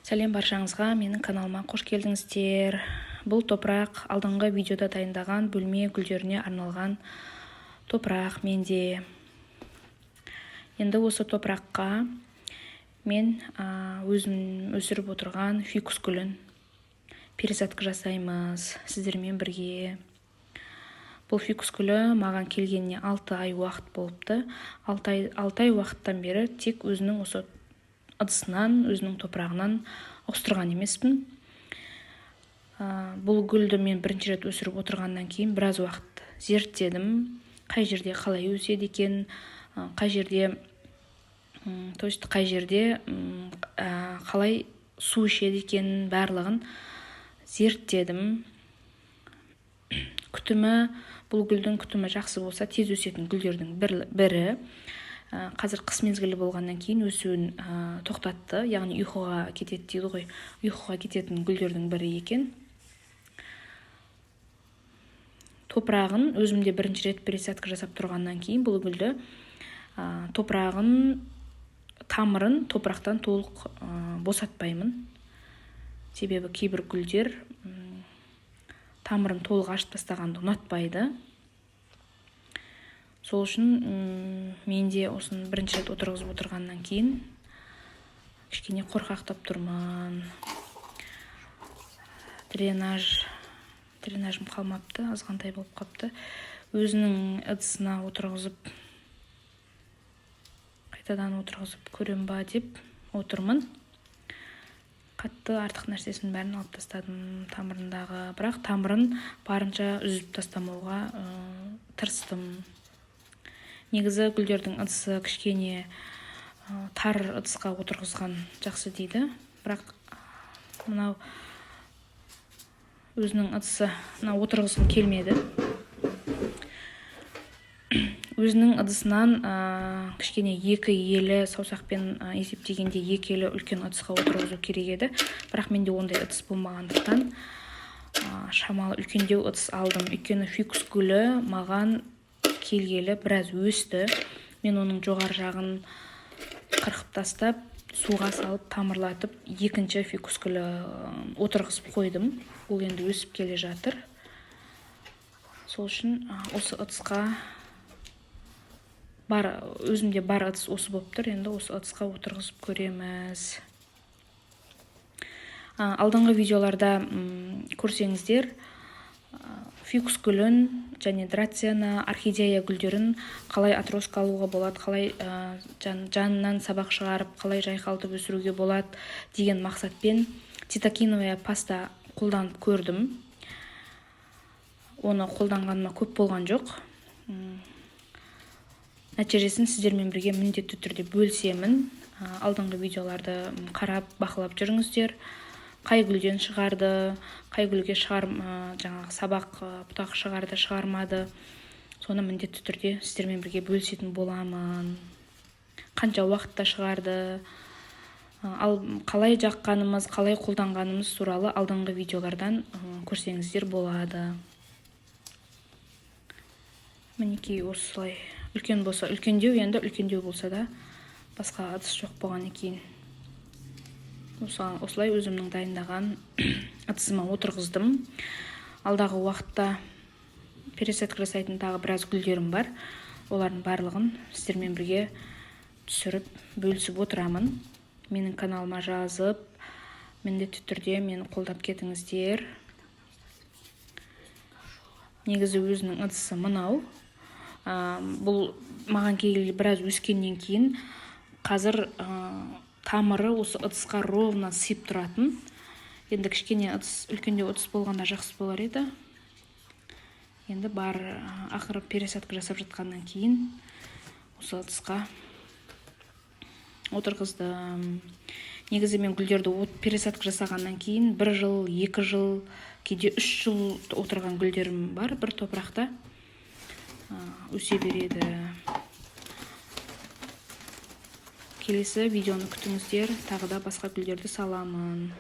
Сәлем баршаңызға, менің каналыма қош келдіңіздер. Бұл топырақ алдыңғы видеода дайындаған бөлме гүлдеріне арналған топырақ менде. Енді осы топыраққа мен өзім өсіріп отырған фикус гүлін пересадка жасаймыз сіздермен бірге. Бұл фикус гүлі маған келгеніне 6 ай уақыт болыпты. 6 ай уақыттан бері тек өзінің осы ыдысынан, өзінің топырағынан ауыстырған емеспін. Бұл гүлді мен бірінші рет өсіріп отырғаннан кейін біраз уақыт зерттедім. Қай жерде қалай өседі екен, қай жерде, то есть қай жерде қалай су ішеді екен, барлығын зерттедім. Күтімі, бұл гүлдің күтімі жақсы болса, тез өсетін гүлдердің бірі. Қазір қыс мезгілі болғаннан кейін өсуін тоқтатты, яғни ұйқыға кетеді дейді ғой, ұйқыға кететін гүлдердің бірі екен. Топырағын өзімде бірінші рет пересадка жасап тұрғаннан кейін бұл гүлді топырағын, тамырын топырақтан толық босатпаймын. Себебі кейбір гүлдер тамырын толық ашып тастағанды ұнатпайды. Сол үшін мен де осыны бірінші рет отырғызып отырғаннан кейін кішкене қорқақтап тұрмын. Дренажым қалмапты, азғантай болып қапты. Өзінің ыдысына отырғызып, қайтадан отырғызып көрем ба деп отырмын. Қатты артық нәрсесін бәрін алып тастадым тамырындағы, бірақ тамырын барынша үзіп тастамауға тырыстым. Негізі гүлдердің ыдысы кішкене тар ыдысқа отырғызған жақсы дейді, бірақ мынау өзінің ыдысына отырғызғым келмеді. Өзінің ыдысынан кішкене 2 елі саусақпен есептегенде 2 елі үлкен ыдысқа отырғызу керек еді, бірақ менде ондай ыдыс болмағандықтан шамалы үлкендеу ыдыс алдым. Өйткені фикус гүлі маған келгелі біраз өсті. Мен оның жоғары жағын қырқып тастап, суға салып тамырлатып, екінші фикус гүлі отырғызып қойдым. Ол енді өсіп келе жатыр. Сол үшін осы ыдысқа бар, өзімде бар ыдыс осы болып тұр. Енді осы ыдысқа отырғызып көреміз. Алдыңғы видеоларда көрсеңіздер, фикус гүлін және драцена, орхидея гүлдерін қалай отростка алуға болады, қалай жанынан сабақ шығарып, қалай жайқалтып өсіруге болады деген мақсатпен цитокиновая паста қолданып көрдім. Оны қолданғаныма көп болған жоқ. Нәтижесін сіздермен бірге міндетті түрде бөлісемін. Алдыңғы видеоларды қарап, бақылап жүріңіздер. Қай гүлден шығарды, қай гүлге жаңағы сабақ, бұтақ шығарды, шығармады. Соны міндетті түрде сіздермен бірге бөлісетін боламын. Қанша уақытта шығарды, ал қалай жаққанымыз, қалай қолданғанымыз туралы алдыңғы видеолардан көрсеңіздер болады. Мінекей осылай үлкен болса үлкендеу, енді үлкендеу болса да басқа ыдыс жоқ болғаннан кейін осылай өзімнің дайындаған ыдысыма отырғыздым. Алдағы уақытта пересадка жасайтын тағы біраз гүлдерім бар. Олардың барлығын сіздермен бірге түсіріп, бөлісіп отырамын. Менің каналыма жазып, міндетті түрде мені қолдап кетіңіздер. Негізі өзінің ыдысы мынау. Бұл маған келгелі біраз өскеннен кейін қазір тамыры осы ыдысқа ровно сыйып тұратын. Енді кішкене ыдыс, үлкендеу ыдыс болғанда жақсы болар еді. Енді бар, ақыры пересадка жасап жатқаннан кейін осы ыдысқа отырғыздым. Негізі мен гүлдерді пересадка жасағаннан кейін 1 жыл, 2 жыл, кейде 3 жыл отырған гүлдерім бар, бір топырақта өсе береді. Келесі видеоны күтіңіздер, тағы да басқа гүлдерді саламын.